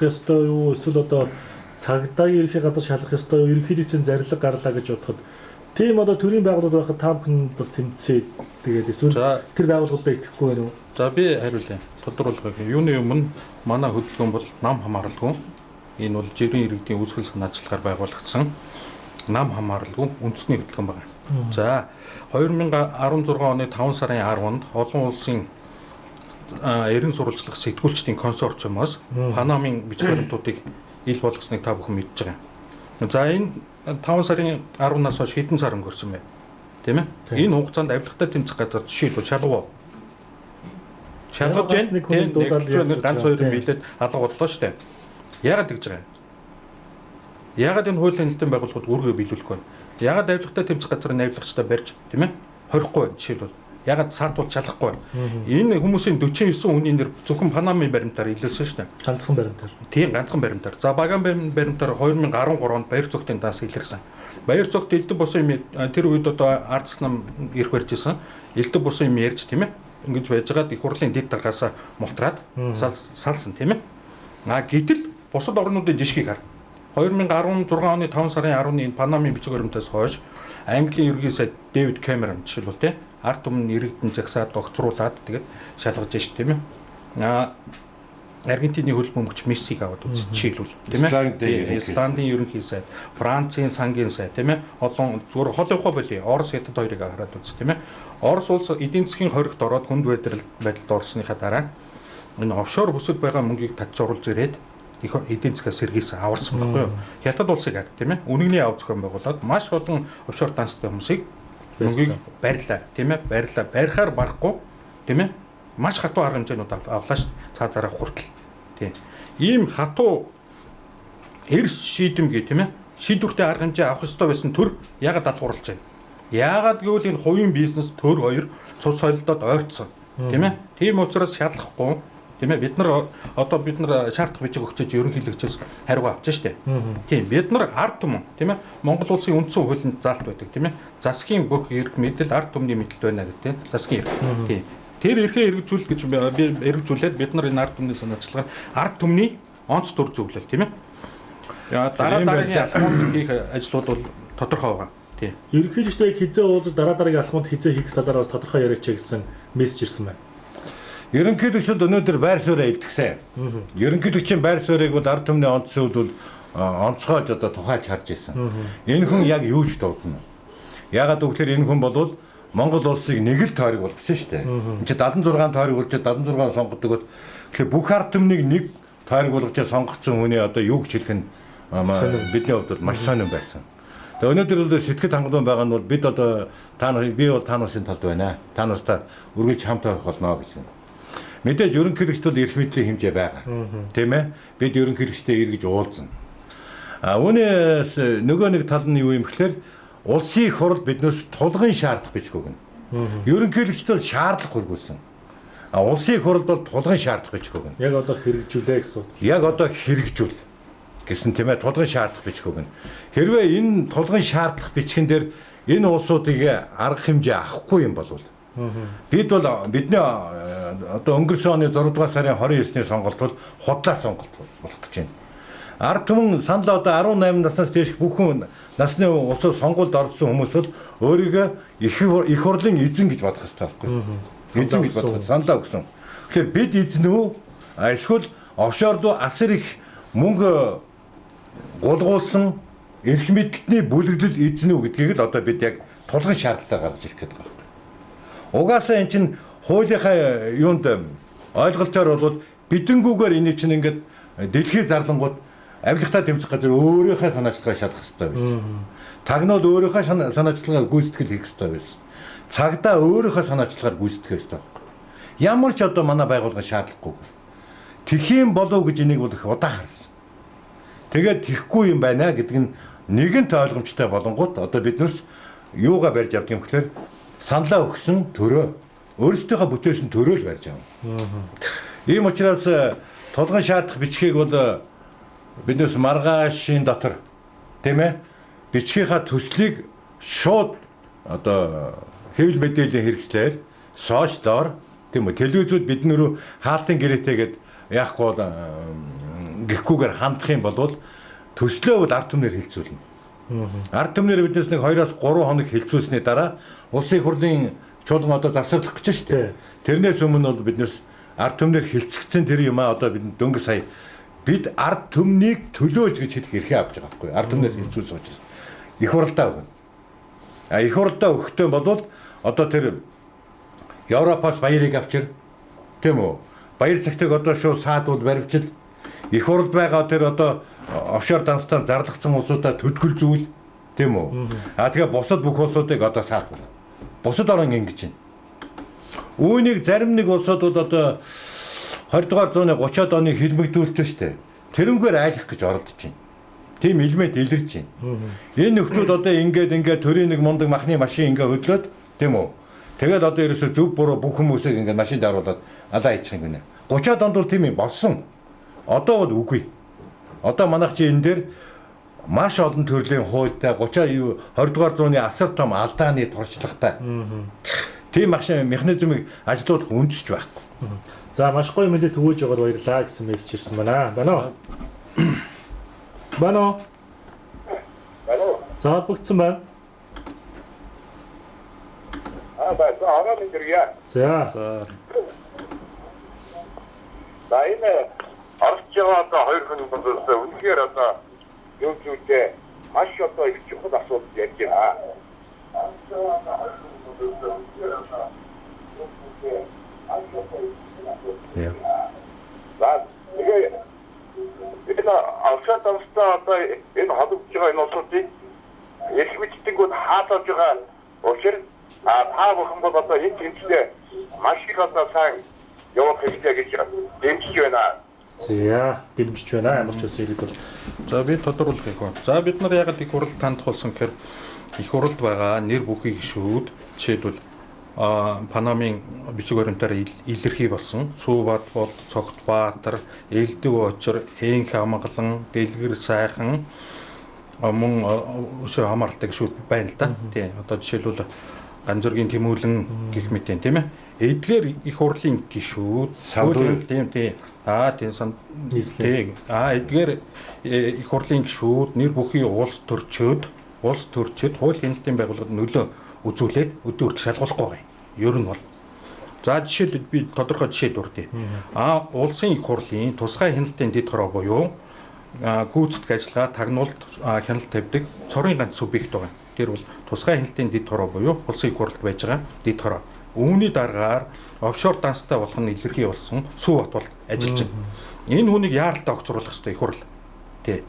шалгах ёстой юу? Эсвэл одоо цагдаагийн ерөнхий газар шалгах ёстой юу? Ерөнхийлөгчийн зарлиг гарлаа гэж бодоход тийм одоо төрийн байгууллагууд байхад та бүхэн бас тэмцээ тэгээд эсвэл тэр байгууллагуудаа итгэхгүй байна уу? За би хариулъя. Тодруулах. Юуны өмнө манай хөдөлгөөн бол нам хамааралгүй. Энэ бол жирийн иргэдийн үүсгэл санаачлагаар байгуулагдсан нам хамааралгүй үндэсний хөдөлгөөн байна. За 2016 оны 5 сарын 10-нд олон улсын эрен сурвалжлах сэтгүүлчдийн консорциумоос Панамын бичиг баримтуудыг ил болгосныг та бүхэн мэдж байгаа. За энэ 5 сарын 10-наас хойш хэдэн сар өнгөрсөн бэ? Тийм ээ? Энэ хугацаанд авилгатай тэмцэх газар жишээлбэл шалгав. Шалгаж байна. Нэг ганц хоёр юм билээд алга боллоо шүү дээ. Яагаад тэгж байгаа юм? Яагаад энэ хуулийн хяналтын байгууллагууд үүргээ биелүүлэхгүй байна? Яагаад авилгатай тэмцэх газрын авилгачдаа барьж, тийм ээ? Хорихгүй байна жишээлбэл. Яагаад саатуул чалахгүй байна? Энэ хүмүүсийн 49 хүний нэр зөвхөн Панамын баримтаар илэрсэн шүү дээ. Ганцхан баримтаар. Тийм, ганцхан баримтаар. За Баган баримтаар 2013 онд Баяр цогтын данс илэрсэн. Баяр цогт элдв бусын юм тэр үед одоо ардс нам ирэх барьж исэн. Элдв бусын юм ярьж, тийм ээ? Ингэж байжгаад их хурлын дэд даргаасаа мултраад салсан, тийм ээ? А гэтэл бусад орнуудын жишгийг хар. 2016 оны 5 сарын 10-ны Панамын бичиг баримтаас хойш Английн ерөнхий сайд Дэвид Кэмерон жишээлбэл, тийм ард түмэн иргэдэн жагсаад огцруулад тэгээд шалгаж шít, тийм ээ. А Аргентины хөл бөмбөгч Мессиг аваад үз жишээлбэл, тийм ээ. Исландын ерөнхий сайд, Францын сангийн сайд, тийм ээ. Олон зүгээр хол явах болий. Орос, Хятад хоёрыг хараад үз, тийм ээ. Орос улс эдийн засгийн хоригт ороод хүнд байдалд орсныхаа дараа энэ офшор бүсэд байгаа мөнгийг татж оруулж ирээд их эдийн засгаас сэргийсэн аварсан байхгүй юу? Хятад улсыг хар, тийм ээ. Үнэгний ав зохион байгуулад маш олон офшор данстай хүмүүсийг мөнгийг барьлаа, тийм ээ. Барьлаа. Барихаар барахгүй, тийм ээ. Маш хатуу арга хэмжээнүүд авлаа шүү дээ. Цаа зараа хүртэл. Тийм. Ийм хатуу эрс шийдэмгий, тийм ээ. Шийдвэртэй арга хэмжээ авах ёстой байсан төр яагаад алгуурлаж байна? Яагаад гэвэл энэ хувийн бизнес төр хоёр цус солилдоод ойртсон, тийм ээ. Тийм учраас шалгахгүй, тийм ээ. Бид нар одоо бид нар шаардах бичиг өгчөөж ерөнхийлөгчөөс хариугаа авч штэ. Тийм, бид нар ард түмэн, тийм ээ. Монгол улсын үндсэн хуулинд заалт байдаг, тийм ээ. Засгийн бүх эрх мэдэл ард түмний мэдлэлд байна гэдэг, тийм. Засгийн эрх. Тийм. Тэр эрхээ эргэжүүлэл гэж би эргэжүүлээд бид нар энэ ард түмний санаачлагаар ард түмний онц төр зөвлөл, тийм ээ. Дараа дараагийн алхмууд хийх ажлууд бол тодорхой байгаа. Тийм. Ерөнхийлөгчтэй хизээ уулзаж дараа дараагийн алхмууд хизээ хийх талаар бас тодорхой яриач гэсэн мессеж ирсэн байна. Ерөнхийлөгчд өнөөдөр байр сууриа илтгэсэн. Ерөнхийлөгчийн байр суурийг бол ард түмний онц зүйл бол онцгойж одоо тухайлж харж ирсэн. Энэ хүн яг юу ч дуудана. Яагаад гэвэл энэ хүн бол Монгол улсыг нэг л тойрог болгосон шүү дээ. Энд чи 76 тойрог болж 76 сонгодог бол тэгэхээр бүх ард түмнийг нэг тойрог болгож сонгоцсон хүний одоо юу гэж хэлэх нь бидний хувьд бол маш сонирн байсан. Тэгээ өнөөдөр бол сэтгэл хангалуун байгаа нь бол бид одоо та нар би бол та нарын талд байна. Та нартай үргэлж хамт байх болно гэж. Мэдээж ерөнхийлөгчдүүд эрх мэдлийн хэмжээ байгаа. Тийм ээ? Бид ерөнхийлөгчтэй эргэж уулзна. А үүнээс нөгөө нэг тал нь юу юм гэхээр улсын их хурл биднээс тулгын шаардлага бичиг өгнө. Ерөнхийлөгчдөө шаардлага хүргүүлсэн. А улсын их хурл бол тулгын шаардлага бичиг өгнө. Яг одоо хэрэгжүүлээ гэсэн. Яг одоо хэрэгжүүл гэсэн, тийм ээ, тулгын шаардлага бичиг өгнө. Хэрвээ энэ тулгын шаардлага бичгэн дээр энэ улсуудыг арга хэмжээ авахгүй юм бол бид бол бидний одоо өнгөрсөн оны 6 дугаар сарын 29-ний сонголт бол худлаа сонголт болох гэж байна. Ард түмэн санал одоо 18 наснаас дээш бүхэн насны улсууд сонгуульд орсон хүмүүс бол өөрийгөө их хурлын эзэн гэж бодох ёстой байхгүй. Эзэн гэж бодох саналаа өгсөн. Тэгэхээр бид эзэн үү эсвэл офшор руу асар их мөнгө гулгуулсан эрх мэдэлтний бүлэглэл эзэн үү гэдгийг л одоо бид яг тулгын шаардлагатай гаргаж ирэх гэдэг байна. Угаасаа эн чинь хуулийнхаа юунд ойлголтоор бол бидэнгүүгээр энийг чинь ингээд дэлхий зарлангууд авилгатай тэмцэх газар өөрийнхөө санаачлагаа шалгах хэрэгтэй байсан. Тагнууд өөрийнхөө санаачлагаар гүйцэтгэл хийх хэрэгтэй байсан. Цагдаа өөрийнхөө санаачлагаар гүйцэтгэх хэрэгтэй байхгүй. Ямар ч одоо манай байгууллага шаардлагагүй. Тэхийн болов гэж энийг бол их удаан харсан. Тэгээд тэхгүй юм байна гэдэг нь нэгэнт ойлгомжтой болонгууд одоо бид нүс юугаа барьж авдаг юм гэхээр саналаа өгсөн төрөө өөрсдийнхөө бүтээсэн төрөө л барьж авна. Ийм учраас тулгын шаардах бичгийг бол биднээс маргаашийн дотор, тийм ээ, бичгийнхаа төслийг шууд одоо хэвлэл мэдээллийн хэрэгслээр сошиалор, тийм үү, телевизүүд бид нөрөө хаалтын гэрээтэйгээд яахгүй бол гэхгүйгээр хандах юм бол төслөө бол ард түмнээр хилцүүлнэ. Ард түмнээр биднээс нэг 2-3 хоног хилцүүлсний дараа улсын их хурлын чуулган одоо завсарлах гэж шүү дээ. Тэрнээс өмнө бол биднээс ард түмнээр хилцэгдсэн тэр юм аа одоо бид дөнгөж сая бид ард түмнийг төлөөлж гэж хэлэх эрхээ авч байгаа байхгүй. Ард түмнээс хилцүүлсэн учраас их хуралдаа өгнө. А их хуралдаа өгөхдөө болвол одоо тэр Европоос баярыг авчир, тийм үү? Баяр цагтыг одоо шууд саадуул баривчил. Их хуралд байгаа тэр одоо офшор данстай зарлагдсан улсуудаа төдгөл зүйл, тийм үү? А тэгээ бусад бүх улсуудыг одоо саадуул. Бусад орон ингэж байна. Үүнийг зарим нэг улсууд бол одоо 20 дугаар зууны 30-аад оны хилмигдүүлэлт шүү дээ. Тэрнгээр айлах гэж оролдож байна. Тийм элемент илэрч байна. Энэ нөхдүүд одоо ингээд төрийн нэг мундаг махны машин ингээ хөдлөөд, тийм үү? Тэгээд одоо ерөөсөө зөв буруу бүх хүмүүсийг ингээд машинд оруулаад алаа хийчих юм гинэ. 30-аад онд бол тийм юм болсон. Одоо бол үгүй. Одоо манайх чи энэ дээр маш олон төрлийн хуультай 30 20 дугаар зууны асар том алдааны туршлагатай. Тийм машин механизмыг ажилуулах үндэсч байхгүй. За маш гоё мэдээ түгээж байгаад баярлалаа гэсэн мессеж ирсэн байна. Байна уу? Байна уу? Байна уу? За холбогдсон байна. Аа ба араа мэдэрье. За. За энэ орж байгаа одоо хоёр хүн бол үнэхээр одоо юу зүйлээ маш одоо их чухал асуудал ярьж байна. За тэгээ энэ алшаа давстаа одоо энэ холбогдож байгаа энэ улсуудыг эрх мэдтэнгүүд хаалж байгаа учраас та бүхэн бол одоо энэ тэмцлээ маш их одоо сайн явах хэрэгтэй гэж дэмжиж байна. За дэмжиж байна. Ямар ч байсан ирээд бол. За би тодруулах их байна. За бид нар ягаад их хуралд хандах болсон гэхээр их хуралд байгаа нэр бүхий гишүүд жишээлбэл Панамын бичиг баримтаар илэрхий болсон. Сүүбат болд, Цогт Баатар, Элдв Очир, Энх Амгалан, Дэлгэр Сайхан мөн өшөө хамааралтай гишүүд байна л да. Тийм. Одоо жишээлбэл Ганзүргийн Тэмүүлэн гэх мэт тийм ээ. Эдгээр их хурлын гишүүд тийм тийм. Аа тийм сан тийм. Аа эдгээр их хурлын гишүүд нэр бүхий улс төрчөөд хууль хяналтын байгууллагад нөлөө үзүүлээд өдөө хүртэл шалгуулахгүй байгаа юм. Ер нь бол. За жишээлбэл би тодорхой жишээ дурдъя. Аа улсын их хурлын тусгай хяналтын дэд хороо буюу гүйцэтгэх ажиллагаа тагнуулт хяналт тавьдаг цорын ганц субъект байгаа. Тэр бол тусгай хяналтын дэд хороо буюу улсын их хурлд байж байгаа дэд хороо. Үүний дараагаар офшор данстай болох нь илэрхий болсон Сүү Бат бол ажиллаж байна. Энэ хүнийг яаралтай огцруулах хэрэгтэй их хурл. Тий.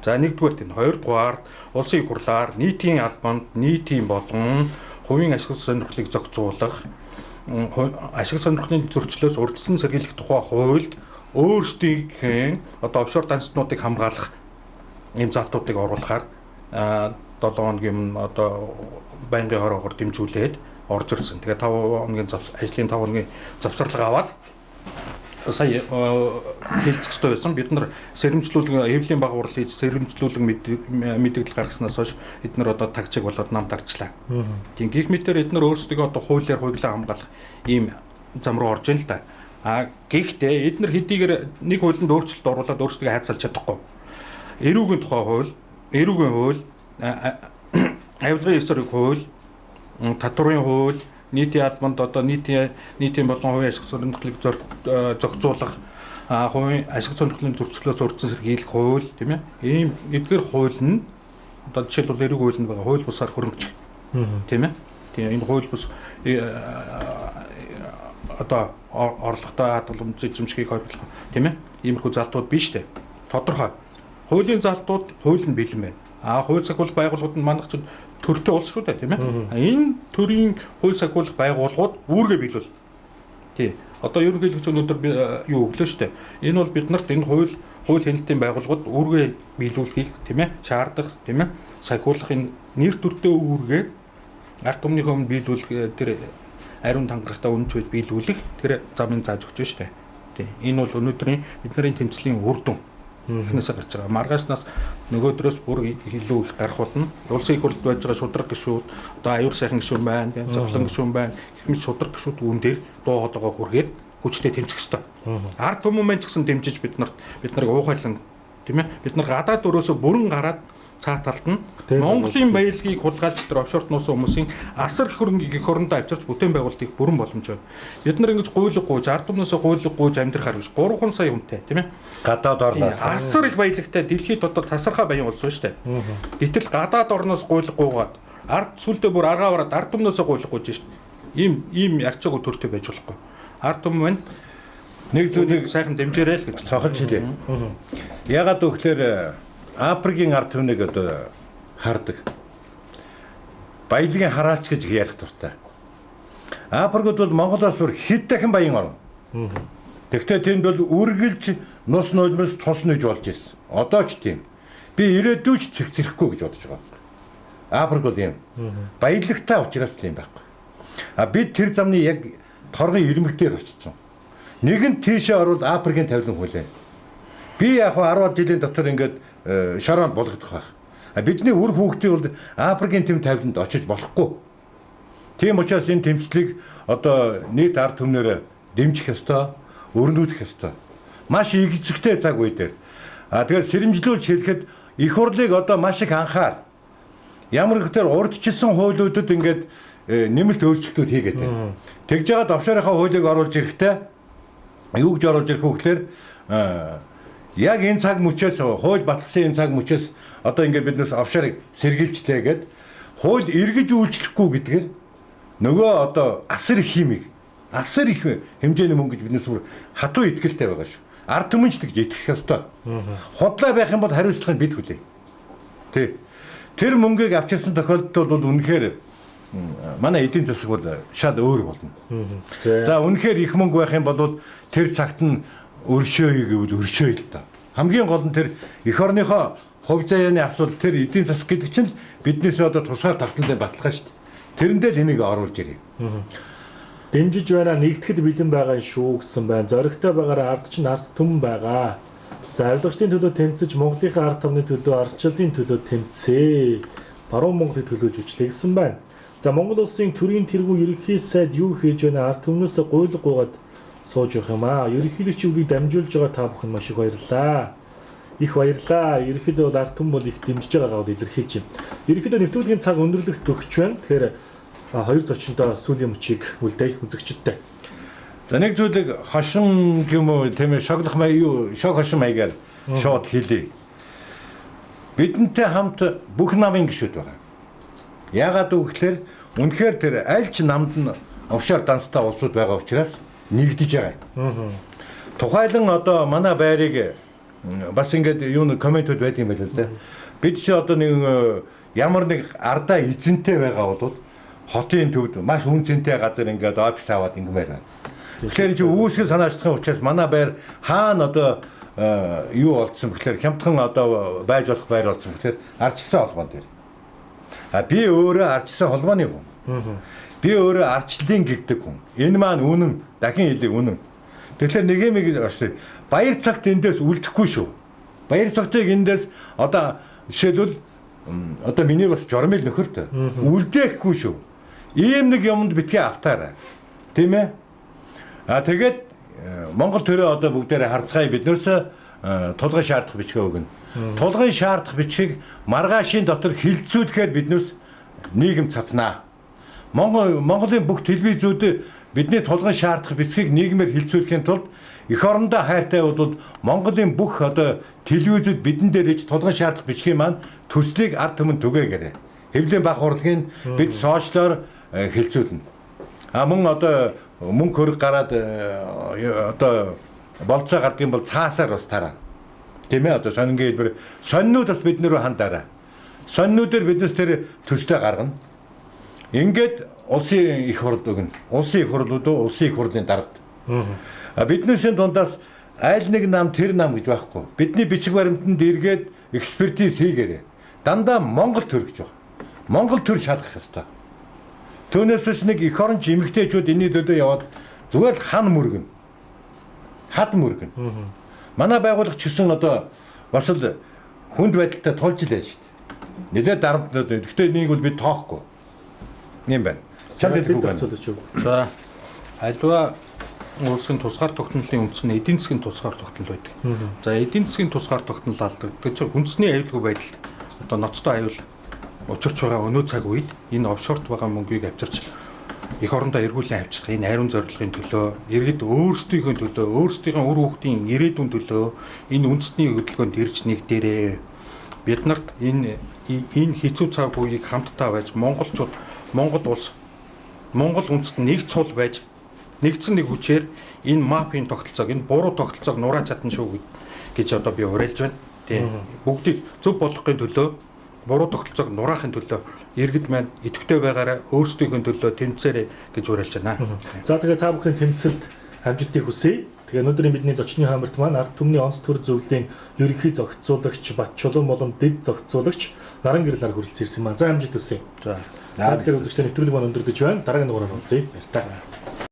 За нэгдүгээр тийм, хоёрдугаар улсын их хурлаар нийтийн албанд нийтийн болон хувийн ашиг сонирхлыг зохицуулах, ашиг сонирхлын зөрчлөөс урьдчилан сэргийлэх тухай хуульд өөрсдийнхээ одоо офшор данснуудыг хамгаалах ийм залтуудыг оруулахаар 7 хоногийн өмнө одоо байнгын хороогоор дэмжүүлээд орж ирсэн. Тэгээ 5 хоногийн ажлын 5 хоногийн завсарлага аваад сая хэлцэх ёстой байсан. Бид нар сэрэмжлүүлэн хэвлийн баг хурал хийж сэрэмжлүүлэн мэдээлэл гаргаснаас хойш эд нар одоо тагчиг болоод нам тарчлаа. Тийм гих мэтэр эд нар өөрсдөө одоо хуулиар хуйглаа хамгаалах ийм зам руу орж ийн л да. А гэхдээ эд нар хэдийгээр нэг хуулинд өөрчлөлт оруулаад өөрсдөө хайцалж чадахгүй. Эрүүгийн тухай хууль, эрүүгийн хууль, авилгын эсрэг хууль, татварын хууль, нийтийн албанд одоо нийтийн болон хувийн ашиг сонирхлыг зохицуулах, хувийн ашиг сонирхлын зөрчлөөс урьдчилан сэргийлэх хууль, тийм ээ. Ийм эдгээр хууль нь одоо жишээлбэл эрүүг хууль нь байгаа хууль бусаар хөрөнгөчих. Тийм ээ. Тийм энэ хууль бус одоо орлоготой хадгаламж эзэмшгийг хориглох, тийм ээ. Иймэрхүү залтууд биш үү? Тодорхой. Хуулийн залтууд хууль нь бэлэн байна. А хууль сахиулах байгууллагууд нь манайх чинь төртэй улс шүү дээ, тийм ээ. Энэ төрийн хууль сахиулах байгууллагууд үүргээ биелүүл. Тий. Одоо ерөнхийлөгч өнөөдөр юу өглөө шүү дээ. Энэ бол бид нарт энэ хууль хяналтын байгууллагууд үүргээ биелүүлэхийг, тийм ээ, шаардах, тийм ээ, сахиулах энэ нэр төртэй үүргээ ард түмнийхээ өмнө биелүүлэх тэр ариун тангарагтаа үнэнч байж биелүүлэх тэр замыг зааж өгч шүү дээ. Тий. Энэ бол өнөөдрийн бидний тэмцлийн үр дүн. Эхнээсээ гарч байгаа. Маргаашнаас нөгөөдрөөс бүр илүү их гарах болно. Улсын их хурлд байж байгаа шудраг гишүүд, одоо аюур сайхан гишүүн байна, зовлон гишүүн байна. Их мэт шудраг гишүүд үүн дээр дуу хоолойгоо хүргээд хүчтэй тэмцэх ёстой. Ард түмэн маань ч гэсэн дэмжиж бид нарыг уухайлан тийм ээ. Бид нар гадаад өрөөсөө бүрэн гараад цаа талд нь Монголын баялагийг хулгайлж тэр офшорт нуусан хүмүүсийн асар их хөрөнгийг эх орондоо авчирч бүтээн байгуулалтыг бүрэн боломж байна. Бид нар ингэж гуйлга гуйж, ард түмнээсээ гуйлга гуйж амьдрахаар биш. 3 сая хүнтэй тийм ээ. Гадаад орноос асар их баялагтай дэлхийд одоо тасархай баян болсон шүү дээ. Гэтэл гадаад орноос гуйлга гуйгаад ард сүлдээ бүр аргаа бараад ард түмнээсээ гуйлга гуйж шүү дээ. Ийм арчаагүй төртэй байж болохгүй. Ард түмэн маань нэг зүйлийг сайхан дэмжээрэй л гэж цохолж хэлье. Ягаад гэвэл Африкийн ард түмнийг одоо хардаг. Баялагын хараач гэж ярих дуртай. Африкууд бол Монголоос бүр хэд дахин баян орн. Тэгвэл тэнд бол үргэлж нус нулимс цус нүж болж ирсэн. Одоо ч тийм. Би ирээдүйч цэгцэрэхгүй гэж бодож байгаа. Африк бол юм. Баялагтай учраас л юм байхгүй. А бид тэр замны яг торгон ирмэг дээр очсон. Нэгэн тийшээ орвол Африкийн тавилан хүлээн. Би яг 10 жилийн дотор ингээд шороонд булгадах байх. А бидний үр хүүхдийн бол Африкийн тэм тавиланд очиж болохгүй. Тийм учраас энэ тэмцлийг одоо нийт ард түмнээр дэмжих ёстой, өрнүүлэх ёстой. Маш игцэгтэй цаг үе дээр. А тэгээд сэрэмжлүүлж хэлэхэд их хурлыг одоо маш их анхаар ямар их тэр урдчилсан хуулиудад ингээд нэмэлт өөрчлөлтүүд хийгээд байна. Тэгж жагаад офшорынхаа хуулийг оруулж ирэхдээ юу гэж оруулж ирэх вэ гэхээр яг энэ цаг мөчөөс хууль баталсан энэ цаг мөчөөс одоо ингээд биднээс офшорыг сэргийлжлээ гэд хууль эргэж үйлчлэхгүй гэдгээр нөгөө одоо асар их химиг асар их хэмжээний мөнгө гэж биднээс бүр хатуу итгэлтэй байгаа шүү. Ард түмэн ч тэгж итгэх ёстой. Худлаа байх юм бол хариуцлагыг бид хүлээе. Тий. Тэр мөнгийг авчирсан тохиолдолд бол үнэхээр манай эдийн засаг бол шал өөр болно. За үнэхээр их мөнгө байх юм бол тэр цагт нь өршөөе гэвэл өршөөе л доо. Хамгийн гол нь тэр эх орныхоо хувь заяаны асуудал тэр эдийн засаг гэдэг чинь биднээс одоо тусгаар тогтнолын баталгаа шүү дээ. Тэрэндээ л энийг оруулж ирээ. Дэмжиж байна, нэгтгэхэд бэлэн байгаа шүү гэсэн байна. Зоригтой байгаараа ард чинь ард түмэн байгаа. За авилгачдын төлөө тэмцэж, Монголынхаа ард түмний төлөө, ардчлалын төлөө тэмцээ. Баруун Монголыг төлөөж үчлээ гэсэн байна. За Монгол улсын төрийн тэргүүн ерөнхий сайд юу хийж байна? Ард түмнээсээ гуйлга гуйгаад сууж явах юм аа. Ерөнхийлөгчийн үгийг дамжуулж байгаа та бүхэн маш их баярлалаа. Их баярлалаа. Ерөнхийдөө бол ард түмэн бол их дэмжиж байгаагаа бол илэрхийлж байна. Ерөнхийдөө нэвтрүүлгийн цаг өндөрлөх төгсөж байна. Тэгэхээр хоёр зочиндоо сүүлийн мөчийг үлдээе үзэгчдтэй. За нэг зүйлийг хошин юм уу тийм ээ шоглох маяг юу шог хошин маягаар шууд хэлье. Бидэнтэй хамт бүх намын гишүүд байгаа. Яагаад гэвэл үнэхээр тэр аль ч намд нь офшор данстай улсууд байгаа учраас нэгдэж байгаа. Тухайлан одоо манай байрыг бас ингээд юу нэг комментүүд байдаг юм байна л да. Бид чи одоо нэг ямар нэг ардаа эзэнтэй байгаа бол хотын төвд маш үн цэнтэй газар ингээд офис аваад ингэмээр байна. Тэгэхээр чи үүсгэл санаачлахын учраас манай байр хаана одоо юу олдсон бэхлээр хямдхан одоо байж болох байр олдсон бэхлээр ардчилсан холбоон дээр. А би өөрөө ардчилсан холбооны хүн. Би өөрөө ардчлалын гэгдэг хүн. Энэ маань үнэн, дахин хэлье үнэн. Тэгэхээр нэг юм баяр цагт эндээс үлдэхгүй шүү. Баяр цагтыг эндээс одоо жишээлбэл одоо миний бас жормил нөхөрт үлдээхгүй шүү. Ийм нэг юмд битгий автаарай. Тийм ээ? А тэгээд Монгол төрөө одоо бүгдээрээ харцгаая биднээс тулгын шаардах бичгээ өгнө. Тулгын шаардах бичгийг маргаашийн дотор хилцүүлэхээр биднээс нийгэм цацнаа. Монголын бүх телевизүүд бидний тулгын шаардах бичгийг нийгмээр хилцүүлэхийн тулд эх орондоо хайртай бол Монголын бүх одоо телевизүүд бидэн дээр иж тулгын шаардах бичгийн маань төслийг ард түмэн түгээгээрэй. Хэвлэлийн баг хурлын бид сошиалор хилцүүлнэ. А мөн одоо мөнгө хөрөг гараад одоо болцоо гардаг юм бол цаасаар бас тараа. Тийм ээ одоо сонингийн хэлбэр сонинууд бас бид нэр рүү хандаарай. Сонинуудаар биднес тэр төслөө гаргана. Ингээд улсын их хурл өгнө. Улсын их хурлууд улсын их хурлын даргад. А биднээсийн дундаас аль нэг нам тэр нам гэж байхгүй. Бидний бичиг баримтанд эргээд экспертиз хийгээрэй. Дандаа Монгол төр гэж байна. Монгол төр шалгах ёстой. Түүнээс биш нэг эх оронч эмэгтэйчүүд энэний төлөө яваад зүгээр л хан мөргөн. Хад мөргөн. Манай байгууллага ч гэсэн одоо бас л хүнд байдалтай тулж илээ шүү дээ. Нэлээд дарамтнууд. Гэхдээ энийг бол бид тоохгүй. Юм байна. Чам хэлэх үг байна. За альва улсын тусгаар тогтнолын үндсэн эдийн засгийн тусгаар тогтнол байдаг. За эдийн засгийн тусгаар тогтнол алдагдаж үндэсний аюулгүй байдалд одоо ноцтой аюул учирч байгаа өнөө цаг үед энэ офшорт байгаа мөнгийг авчирч эх орондоо эргүүлэн авчрах энэ ариун зорилгын төлөө, иргэд өөрсдийнхөө төлөө, өөрсдийнхөө үр хүүхдийн ирээдүйн төлөө энэ үндэсний хөдөлгөөнд ирж нэгдээрээ. Бид нарт энэ хэцүү цаг үеийг хамтдаа байж монголчууд, Монгол улс, Монгол үндэст нэг цул байж нэгдсэн нэг хүчээр энэ мафийн тогтолцоог, энэ буруу тогтолцоог нурааж чадна шүү гэж одоо би уриалж байна. Тийм. Бүгдийг зөв болгохын төлөө, буруу тогтолцоог нураахын төлөө иргэд маань идэвхтэй байгаарай, өөрсдийнхөө төлөө тэмцээрэй гэж уриалж байна. За тэгээ та бүхэн тэмцэлд амжилтыг хүсье. Тэгээ өнөөдрийн бидний зочны хамарт маань ард түмний онц төр зөвлөлийн ерөнхий зохицуулагч Батчулуун болон дэд зохицуулагч Наран Гэрлээр хүрэлцэн ирсэн маань. За амжилт хүсье. За. За тэгэхээр үзэгчдээ нэвтрүүлэг маань өндөрлөж байна. Дараагийн дугаараар уулзъя. Баяр таа.